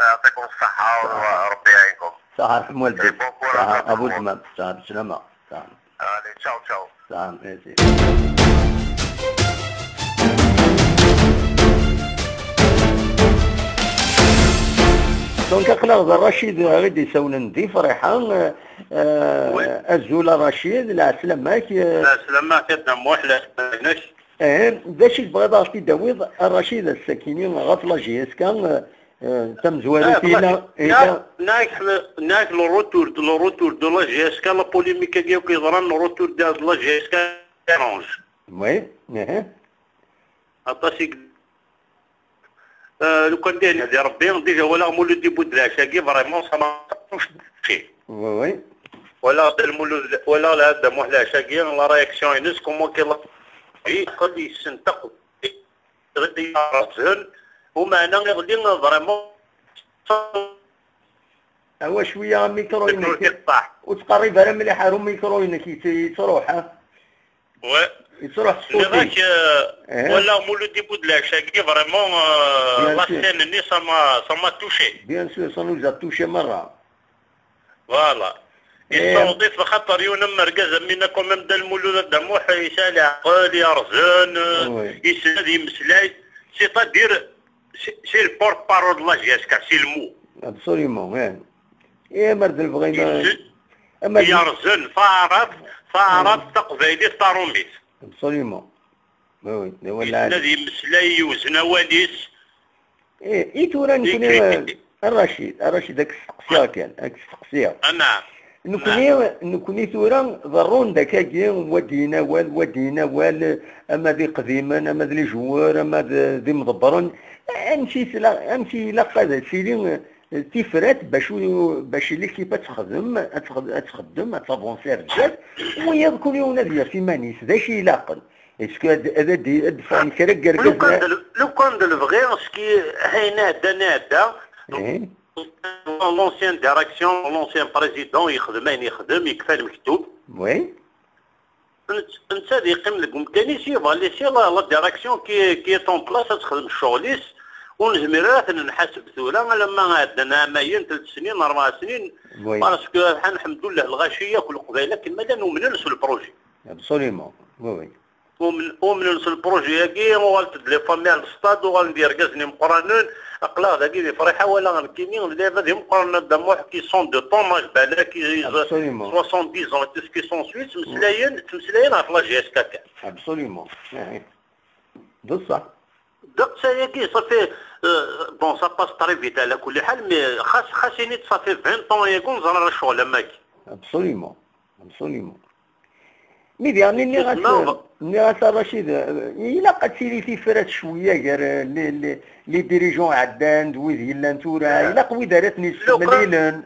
يعطيكم الصحة وربي يعينكم. صحة رحم والديك. Et bon courage à tout le monde. صحة أبو زمام. صحة بسلامة. صحة. Allez, ciao, ciao. Saɛa, merci. Donc, aql-aɣ d Racid ara d-isawlen di Friḥa. Euh, azul a Racid, lɛeslama-k. Euh. Lɛeslama-k a Dda Muḥ, lɛeslama-inek. Eh, d acu i tebɣiḍ ad ɣ-t-id-tawiḍ, a Racid, ass-akini ɣef la J S K, euh, Eh, tamezwarut, ila, ila. Nniɣ-ak, nniɣ-ak le retour, le retour de la J S K, la polémique-agi akk yeḍran, le retour de, de la J S K arrange. Oui, uh-huh. Aṭas i, eh, lukan d ayen di Rebbi, déjà walaɣ Mulud Ibud leɛca-agi, vraiment, ça m'a touché. Oui, oui. Walaɣ Dda Lmulud, walaɣ Dda Muḥ leɛca-agi, la réaction-ines, comment qu'il a, yeqqel yessenteq. Ɣeddi yerẓen, umeɛna iḍelli vraiment. Awa cwiya amikru-inek. Ur ttqerrib ara mliḥ ar umikru-inek, yett-, yettruḥ, ha? Ouais. Yettruḥ ṣṣut-ik. Nniɣ-ak, euh, eh? Walaɣ Mulud Ibud leɛca-agi, vraiment, euh, la scène-nni, ça m'a, ça m'a touché. Bien sûr, ça nous a touché merra. Voilà. Eh. Yessaweḍ-it, axaṭer yiwen am urgaz am winna, quand même, Dda Lmulud a Dda Muḥ, yesɛa leɛqel, yerẓen, oui, yessen ad yemmeslay. C'est-à-dire, c'est, c'est le porte-parole de la J S K, c'est le mot. Absolument, oui. Eh, mer d lebɣi ma, yessen. Ama d- Yerẓen taɛrabt, taɛrabt, taqbaylit, taṛumit. Absolument. Oui, oui, d awal lɛali. Ad yemmeslay, yewzen awal-is. Eh, i tura nekni, eh, a Racid, a Racid, ad k-steqsiɣ kan, ad k-steqsiɣ. Anɛam. Nekni, nekni tura ḍerrun-d akkagi, wa d-yenna awal, wa d-yenna awal, ama d iqdimen, ama d les joueurs, ama d, d imḍebbren. Amek i tla-, amek i ilaq ad tili, eh, tifrat bac u-, bac l'équipe ad texdem, ad texd-, ad txeddem, ad tavansi ar zdat, wiyaḍ kul yiwen ad yerr iman-is, d acu ilaqen. Est-ce que ad, ad, ad, ad d-ffɣen kra n yergazen? Lukan d, lukan d lebɣi, est-ce que ayen iɛeddan iɛedda, l'ancien direction, l'ancien président yexdem ayen yexdem, yekfa lmektub. Oui. Nett-, netta ad yeqqim deg umkan-is, il va laisser la, la direction qui, qui est en place ad texdem ccɣel-is, ur nezmir ara ad ten-nḥaseb tura, alamma ɛeddan ɛamayen, telt snin, rebɛa snin, oui, parce que, lḥemdullah, lɣaci akk Leqbayel akken ma llan umnen s le projet. Absolument, oui, oui. Umen-, umnen s le projet-agi, uɣalent-d les familles ar le stade, uɣalen-d yergazen imeqqranen, aql-aɣ dagi di Friḥa, walaɣ nekkini, d lɛibad imeqqranen, a Dda Muḥ, qui sont de ton âge, balak, qui, absolument, soixante-dix ans, et tout ce qui s'ensuit, ttmeslayen, ttmeslayen ɣef la J S K kan. Absolument. Eh, eh. D ṣṣeḥ. Ddeqs ayagi, ça fait, euh, bon, ça passe très vite, ala kulli ḥal, mais xas, xas ini-d, ça fait vingt ans yagi ur neẓra ara ccɣel am wagi. Absolument. Absolument. Mi diɣen nniɣ-as, nniɣ-as a Racid, eh, ilaq ad tili tifrat cwiya gar, eh, les, les, les dirigeants ɛeddan d wid yellan tura, ilaq wid ara ten-yessemlilen.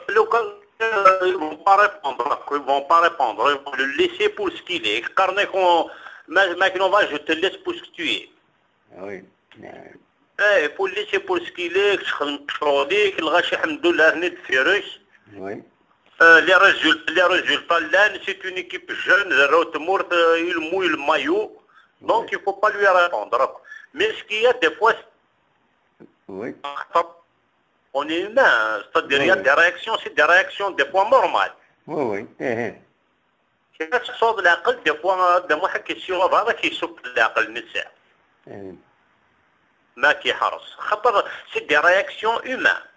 Lukan, euh, ils vont pas répondre, ils vont pas répondre, ils vont le laisser pour ce qu'il est. Qqaren-ak, on, ma, ma, on va, je te laisse pour ce que tu es. Oui. Eh, pour lui, c'est pour ce qu'il est, kečč xdem ccɣel-ik, lɣaci, ḥemdullah, atni deffir-k. Oui. Euh, les résultats, les résultats llan, c'est une équipe jeune, d arraw n tmurt, euh, il mouille le maillot. Donc, il faut pas lui répondre. Mais ce qu'il y a des fois, oui, on est humain, c'est-à-dire, il y a des réactions, c'est des réactions des fois normales. Oui, oui. Eh, eh. Kra tesɛuḍ leɛqel, des fois, Dda Muḥ ad k-yessiweḍ ad k-yessufeḍ leɛqel-nni tesɛiḍ. Eh. Ma k-iḥreṣ. Xaṭer, c'est des réactions humaines.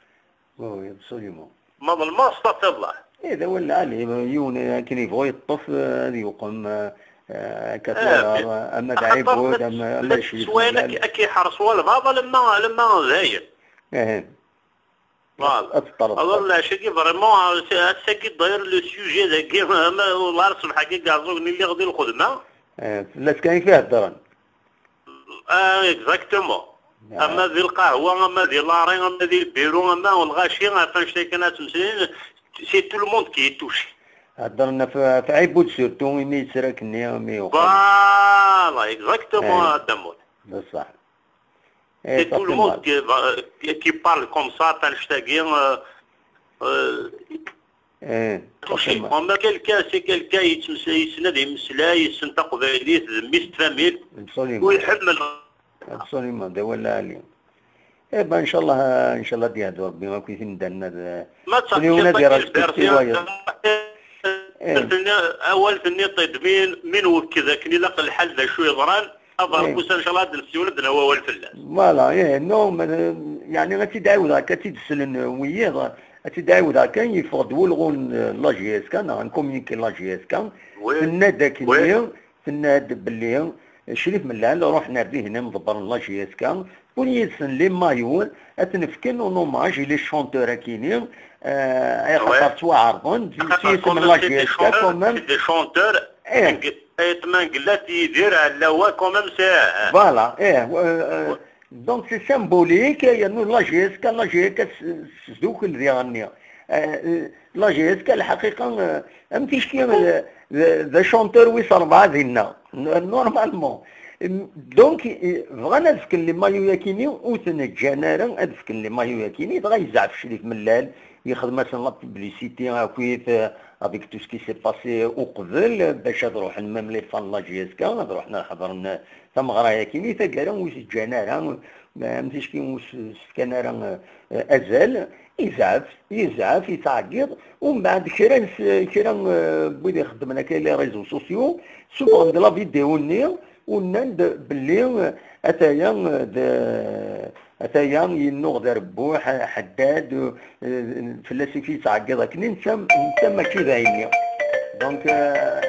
Oui, oui, absolument. Ma ḍelmeɣ, s tafeḍ. Eh, d awal lɛali, yiwen akken yebɣu yeṭṭef, eh, ad yuqem, eh, eh, akka twalaḍ, ama d Ɛibud, ama, ama d Cid. Ad k-iḥreṣ walbeɛḍ, alamma, alamma dayen. Eh. Voilà. Ad teṭṭerḍ. Alors, lɛac-agi, vraiment, ass-agi, d'ailleurs, le sujet dagi, ma, والله ṣṣbeḥ-agi, gaẓug-nni lliɣ di lxedma. Eh, fell-as kan i k-iheddren. Ah, exactement. Ah. Ama di lqahwa, ama di lari, ama di lbiru, ama lɣaci, ɣef annect-a kan ad ttmeslayen, c'est tout le monde qui est touché. Heddren ɣef, ɣef Ɛibud surtout, imi yettra-k-nni, mi yuqal. Voilà, exactement, a Dda Muḥ. D ṣṣeḥ. Eh, c'est tout le monde qui, va, qui, qui parle comme ça, ɣef annect-agi, euh, euh, touché. Comme quelqu'un, c'est quelqu'un, yettmeslay, yessen ad yemmeslay, yessen taqbaylit, d mmi-s n tfamilt, absolument, u iḥemmel. Absolument, d awal lɛali. Eh ben, ncallah, ncallah ad yehdu Rebbi akk i timdanin ad, ma kul yiwen ad irespekti wayeḍ. Eh. Awal tenniḍ-t-id, min, min wekked akken ilaq lḥal d acu yeḍran, aberkus, ncallah ad nessiwel, ad d-nawi awal fell-as. Voilà, eh, non, mais, euh, yeɛni ad tt-id-ɛiwdeɣ akka, ad tt-id-slen, euh, wiyiḍ, ad tt-id-ɛiwdeɣ akka, yeffeɣ-d wulɣu n, euh, la J S K, neɣ un communiqué n la J S K, tenna-d akken, tenna-d belli Crif Mellal ruḥen ar dihin imḍebbren n la J S K, wwin yid-sen les maillots, ad ten-fken en hommage i les chanteurs akini, euh, axaṭer ttwaɛerḍen, s yisem n la J S K, quand même. C'est des chanteurs, eh. Ayt Mengellat, Yidir, Ɛellawa, quand même, c'est, euh, voilà, eh, euh, euh, donc c'est symbolique, yernu la J S K, la J S K s-, tesdukel diɣenni. Euh, euh, la J S K, lḥaqiqa, euh, am ticki, euh, d, d achanteur wis rebɛa dinna. N-, normalement. Donc, euh, bɣan ad fken les maillots-yakini, ur ten-ǧǧan ara ad fken les maillots-yakini, dɣa yezɛef Crif Mellal, yexdem-asen la publicité akkit, euh, avec tout ce qui s'est passé uqbel, bac ad ruḥen même les fans n la J S K, ad ruḥen ad ḥeḍren tameɣra-yakini, taggara ur s-ǧǧan ara, am ticki ur s-, s-fkan ara, euh, azal, yezɛef, yezɛef, yettɛeggiḍ, umbeɛd kra n s-, kra, euh, n wid ixeddmen akka les réseaux sociaux, suffɣen-d la vidéo-nni, u nnan-d belli, euh, ataya, euh, d, Ataya yennuɣ d arebbuḥ, ḥeddad, eh, fell-as i k-yettɛeggiḍ akken, netta, netta mačči d ayenni. Donc, eh,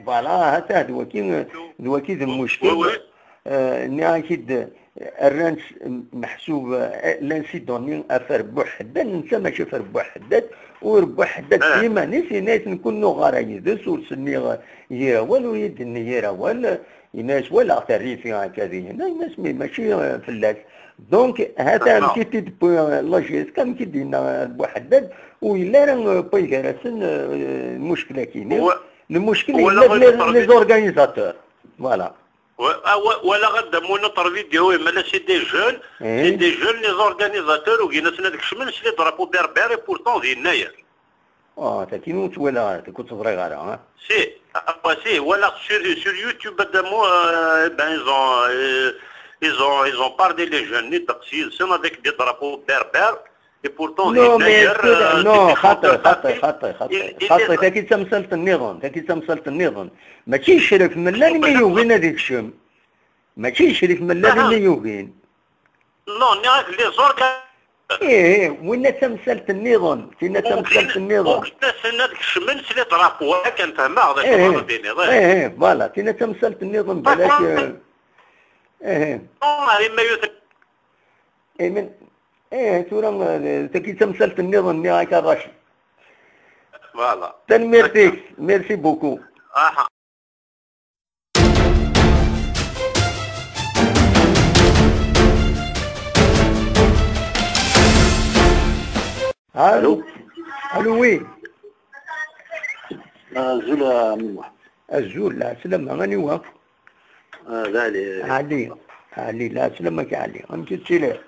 voilà, hatah d waki, d waki d lmuckel. Oui, oui. Eh, nniɣ-ak-id, rran-tt meḥsub, eh, llan sidonni ɣef arebbuḥ ḥeddad, netta mačči ɣef arebbuḥ ḥeddad, u arebbuḥ ḥeddad s yiman-is, yenna-as, "Nekk ur nuɣ ara yid-s, ur s-nniɣ yir awal, ur yi-d-nni yir awal." Yenna-as, "Walaɣ tarrif akka dihin." Yenna-as, "Mais mačči, eh, fell-as." Donc, hata amek i t-id-tewwi, eh, la J S K, amek i d-yenna, eh, Buḥeddad, ur yelli ara, eh, wway gar-asen, eh, lmuckel-agi. Lmuckel yella d les, les organisateurs. Voilà. Walaɣ ad d-amun autre vidéo, imala c'est des jeunes, c'est des jeunes, les organisateurs, ugin-asen ad kecmen s les drapeaux berbères, et pourtant d yennayer. Ah, tagi ur tt-walaɣ ara, tagi ur tt-ẓriɣ ara, ah. Si, ah, si, walaɣ sur, sur YouTube, ad d-amu, euh, ben, ils ont, euh, ils ont, ils ont parlé les jeunes, ni ddeqs yid-sen avec des drapeaux berbères, et pourtant, non, mais yennayer, euh, non, xaṭi, xaṭi, xaṭi, xaṭi, xaṭi, tagi d tamsalt nniḍen, tagi d tamsalt nniḍen. Mačči Crif Mellal imi yugin ad ikcem. Mačči Crif Mellal imi yugin. Non, nniɣ-ak les organes. Ih, ih, winna d tamsalt nniḍen, tinna d tamsalt nniḍen. Ugin-asen ad kecmen s les drapeaux, akken fehmeɣ d acu ara d-tiniḍ, ih. Ih, ih, voilà, tinna d tamsalt nniḍen, balak, eh, ih, ih. Non, ar imayuten. Ih, min, ih, tura, eh, tagi d tamsalt nniḍen, nniɣ-ak a Racid. Voilà. Tanemmirt-ik, merci beaucoup. Aha. Allô ? Allô, oui. Azul a Muḥ. Azul, lɛeslama, aniwa? Ah, d Ali. Ali, Ali, lɛeslama-k a Ali. Amek i tettiliḍ?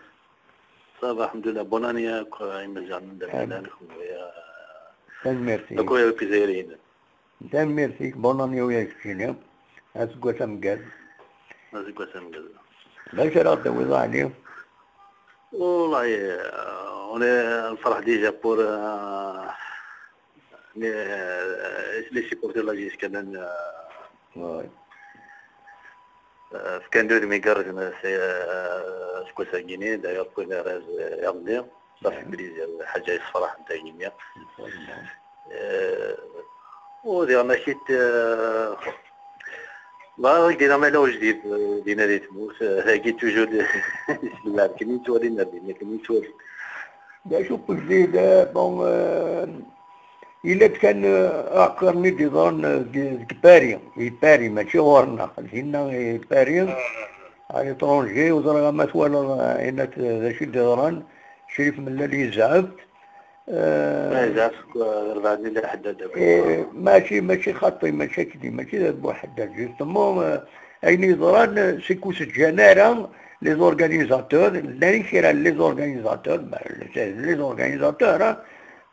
Ça va, alḥemdulillah. Bonne année akk, ah, imaziɣen n Dda Lmulud, tanemmirt-ik. Akk i Izzayriyen. Tanemmirt-ik, bonne année i keččini. Aseggas ameggaz. Aseggas ameggaz. D acu ara ɣ-d-tawiḍ a Ali? Wallahi, euh, on est, nferḥ déjà pour, euh, les, euh, les supporters de la J S K, euh, fkan-d udem igerrzen, euh, aseggas-agi-nni, d'ailleurs, wwin arraz, euh, iḍelli. Ça fait plaisir, lḥaǧa yessefraḥen tagi-nni. Euh, u diɣen akit, euh, bɣiɣ ad k-d-iniɣ ma yella ujdid, euh, dinna di tmurt, euh, tagi toujours di, di tmurt, akken i ttwalin ar dinna, akken i ttwalin. D acu n wejdid, euh, bon, euh, yella-d kan, euh, aɛekkar-nni d-iḍran, euh, deg, deg Paris, i Paris, mačči ɣur-neɣ, dinna i Paris, à l'étranger, ur ẓriɣ ma twalaḍ, euh, yenna-d, euh, d acu i d-iḍran, Crif Mellal yezɛef, Eh, ma yezɛef seg, eh, rbeɛ-nni la ḥeddad akk. Eh, mačči, mačči xaṭi, mačči akdi, mačči d abuḥeddad. Justement, eh, ayen yeḍran, eh, c'est que ur s-ǧǧan ara les organisateurs, llan kra n les organisateurs, ben, les, les organisateurs, hein,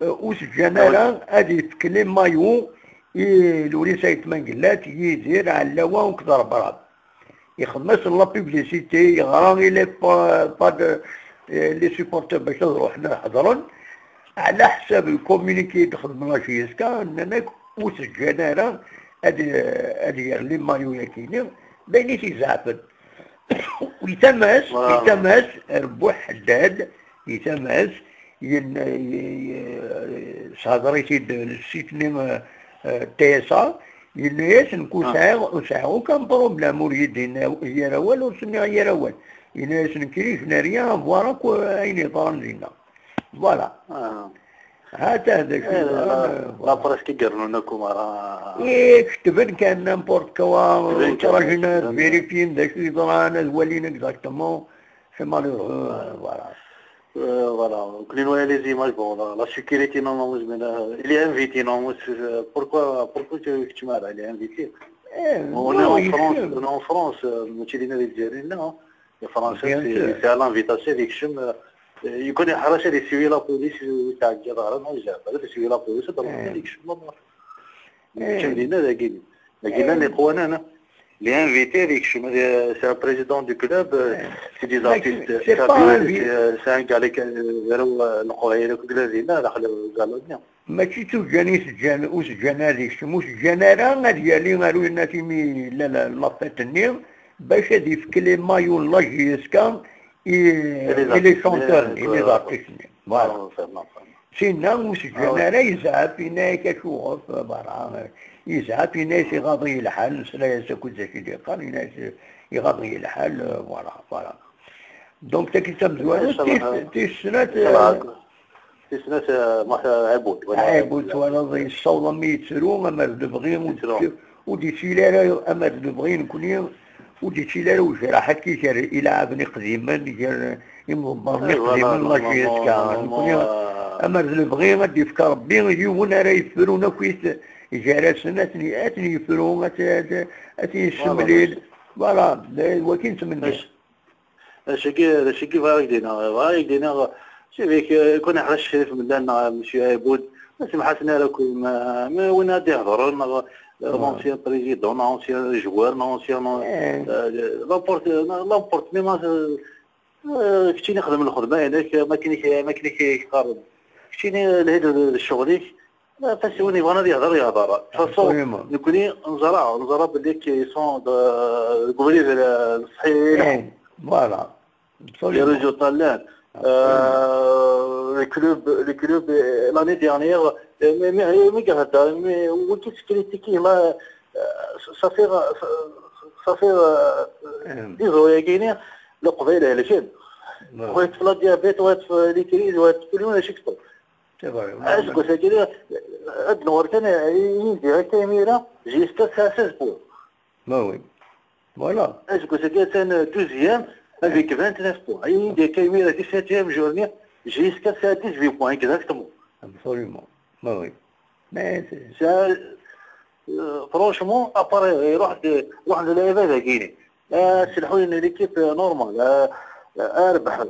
eh, ur s-ǧǧan ara ad yefk les maillots i Lewnis Ayt Mengellat, Yidir, Ɛellawa akked Rebrab. Ixdem-asen la publicité, yeɣra i les pa-, pas de, eh, les supporters bac ad ruḥen ad ḥeḍren, ɛla ḥsab le communiqué i d-xedmen la J S K, nnan akk ur s-ǧǧan ara ad, ad yerr les maillots-yagi-nni, d ayen i t-izeɛfen. Yettam-as, yettam-as, Rebbuḥ Ḥeddad, yettam-as, yen-, y-, y-, shadr-it-id site-nni, eh, eh, T S A, yenna-yas, "Nekk ur sɛiɣ, ur sɛiɣ aucun problème, ur yi-d-yenna yir awal, ur s-nniɣ yir awal." Yenna-yas, "Nekkini, je n'ai rien à voir akk ayen yeḍran dinna." Voilà. Ah. Hata d acu yeḍran, eh, voilà. La presse i yernun akk umara. Eh, ketben kan n'importe quoi, ur ttraǧun ad vérifyin d acu yeḍran, ad walin exactement. C'est malheureux, euh, voilà. Euh, voilà. Donc, les, les images, bon, la, la sécurité, non, non, mais, euh, il est invité, non, mais, euh, pourquoi, pourquoi tu, tu m'as, il est invité ? Eh, on est en France, on est en France, euh, mais tu dis, non, hein. Le Français, c'est, c'est à l'invitation, il est, euh, il connaît, il suit la police, euh, il suit la police, il suit la police. Dagi llan iqwanen, les invités, ad ikcem, euh, c'est un président du club, euh, c'est des artistes, c'est pas un vi-, c'est, euh, c'est un gars, euh, euh, le Leqbayel, le gars, euh, le gars, mačči d tuǧǧal i s-ǧǧan, ur s-ǧǧan ara ad ikcem, ur s-ǧǧan ara ad yali ar uyennat imi la, la, la fête-nni, bac ad ifk les maillots n la J S K et les chanteurs, et les artistes. Voilà. Sinna ur s-ǧǧan ara yezɛef, yenna-yak acuɣef, berra, yezɛef, yenna-yas iɣaḍ-iyi lḥal, nesla-yas akked d acu i d-yeqqar, yenna-yas iɣaḍ-iyi lḥal, euh, voilà, voilà. Donc tagi d tamezwarut, tis snat, euh, tis snat, euh, Ɛibud, Ɛibud, twalaḍ, yessaweḍ am yettru, amer d lebɣi, ur d-yettili ara, amer d lebɣi nekni, ur d-yettili ara ujraḥ akka gar ilaɛaben iqdimen, gar imḍebbren iqdimen, la J S K. Nekni, amer d lebɣi, ad d-yefk Rebbi yiwen ara yefrun akkit gar-asen, ad ten-yefru, ad t-yessemlil. Voilà, d wakken ttmenniɣ. Acu-agi, d acu-agi bɣiɣ ad k-d-iniɣ, bɣiɣ ad k-d-iniɣ, c'est vrai que, euh, كنا حنا الشريف من لنا monsieur Aiboud, ما سمحتنا لكم، ما، ما وين غادي يهضر، ما، l'ancien président, l'ancien joueur, l'ancien, euh, l'emporte, l'emporte, mais ما، euh، كنتي نخدم الخدمة هناك، ما كاين، ما كاين كي يقارن. كنتي لهيد الشغليك، فاس وين يبغى يهضر يهضر. فاصون، نكوني نزرع، نزرع باللي كي سون دو كوفري الصحيح. Voilà. Les résultats là. Euh, le club, le club, euh, l'année dernière, euh, mais, mais, mais, mais, mais, وكي تكريتيكي لا، آه، صافي، صافي، آه، دي زوياكيني لقبيله لكن ويت في لا ديابيت، ويت في لي كريز، ويت في كل يوم شي كتب. C'est vrai. Aseggas-agi ad nɣer kan yindi akka imir-a, jusqu'à seize points. Ma oui. Voilà. Aseggas-agi atan douzième avec vingt-neuf points. Yindi akka imir-a dix-septième journée, jusqu'à dix-huit points exactement. Absolument. Ma oui. Mais c'est ça, euh, franchement, après, يروح ل-، يروح للعباد هاكيني. آه، سلحوا لنا l'équipe، آه، normal، آه، آه، اربح.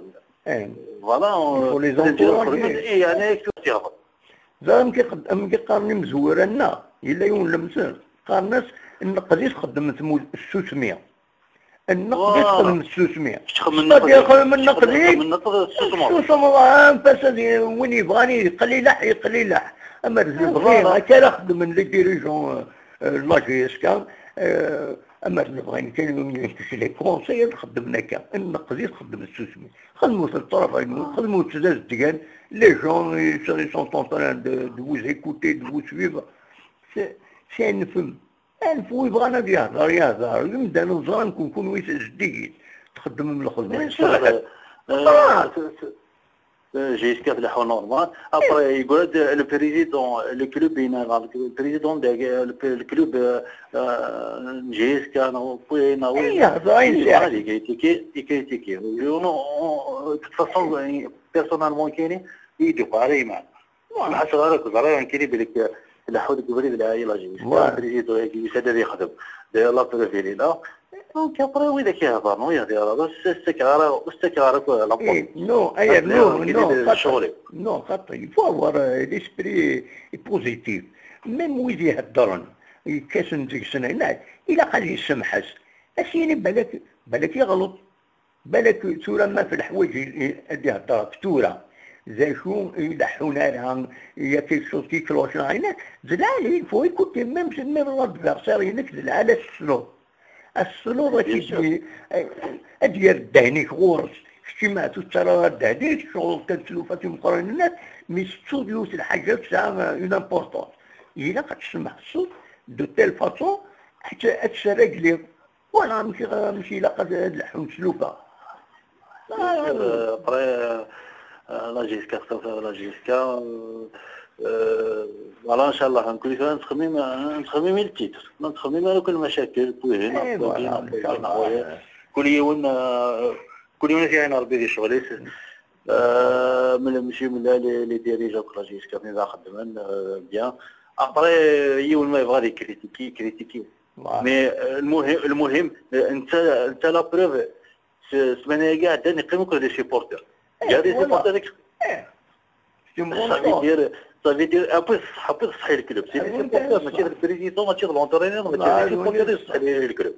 Voilà. Il faut les encourager. إيه، يعني، كيف يهضر؟ زعما كيقد-، أم كيقارن مزورنا، إلا يوم لمسان، قارناس النقد يتقدم ثمود السوسمية. النقد يتقدم السوسمية. C'est-à-dire، خدم النقد، خدم النقد السوسمة. السوسمة، آه، فاس هذه وين يبغاني يقلي لح، يقلي لح. أما اللي بغي، voilà. هكا راه خدم les dirigeants، آه، آه، la J S K، آه، أما اللي بغي كاين les conseillers خدمنا كا. النقد يتقدم السوسمية. خدموا في الطرف، خدموا في الزاز الدقان. Les gens, ils sont, ils sont en train de, de vous écouter, de vous suivre. C'est, c'est une femme. Anef wi bɣan ad yehder, yehder. Imdanen ẓran kun-, kunwi zeddigit. Txeddmem lxedma. Bien sûr. Ah. J S K tleḥḥu normal. Après, يقعد le président, le club, le président, le club, euh, euh, J S K, non, oui, non, oui. Yehder ayen yebɣa ad ikritiki, ikritiki. Non, non, de toute façon, personnellement, كاين يدق على يمان. ما حصل غير كزرير، كاين بالك تلحو ديك بريد العائلة جي. Voilà. بريد يسد هذه يخدم. داير لا بريفيلي لا. Donc après وين كيهضر، وين يهضر؟ بس استكرار، استكرار كل لا. إيه، non, أيا، non, non, خاطر، شغلي. Non, خاطر. Il faut avoir, euh, l'esprit positif. Même وين يهضرن، يكاسن ديك السنة، لا، إلا قال يسمحس. أسيني بالك، بالك يغلط. Balak tura ma f leḥwayeǧ i, i, ad ihedder ɣef tura, d acu i ileḥḥun ara, il y a quelque chose qui cloche là, d lɛali, il faut écouter même, même l'adversaire-inek, d lɛali ad s-tesleḍ. Ad s-tesleḍ, ad k-id-, ad d-yerr ddehn-ik ɣur-s. Kečči ma ur tettarra ara ddehn-ik, tceɣleḍ kan s tlufa timeqqranin-nni, mi tettuḍ yiwet lḥaǧa tesɛa, euh, une importance. Ilaq ad tsemḥesseḍ de telle façon ad t-, ad tt-rregliḍ. Voilà, amek, amek ilaq ad, ad leḥḥun s tlufa. Après, euh, la J S K, la J S K, euh, euh, voilà, ncallah, nekkni tura nettxemmim, nettxemmim i le titre, ur nettxemmim ara akk lmacakil, wihin, wihin, wihin, wihin. Kul yiwen, euh, kul yiwen ad t-iɛin Rebbi di ccɣel-is. Euh, mel-, mačči mella les, les dirigeants n la J S K mi d xeddmen, euh, bien. Après, yiwen ma yebɣa ad ikritiki, ikritiki. Mais, euh, المهم، المهم، euh, netta, netta la preuve, s-, ssmana-agi iɛeddan yeqqim akk d les supporters. Il y a des supporters. Ça veut dire, ça veut dire, après, après, c'est le club. C'est les supporters, mačči d le président, mačči d l'entraîneur, mačči d les supporters, c'est le club.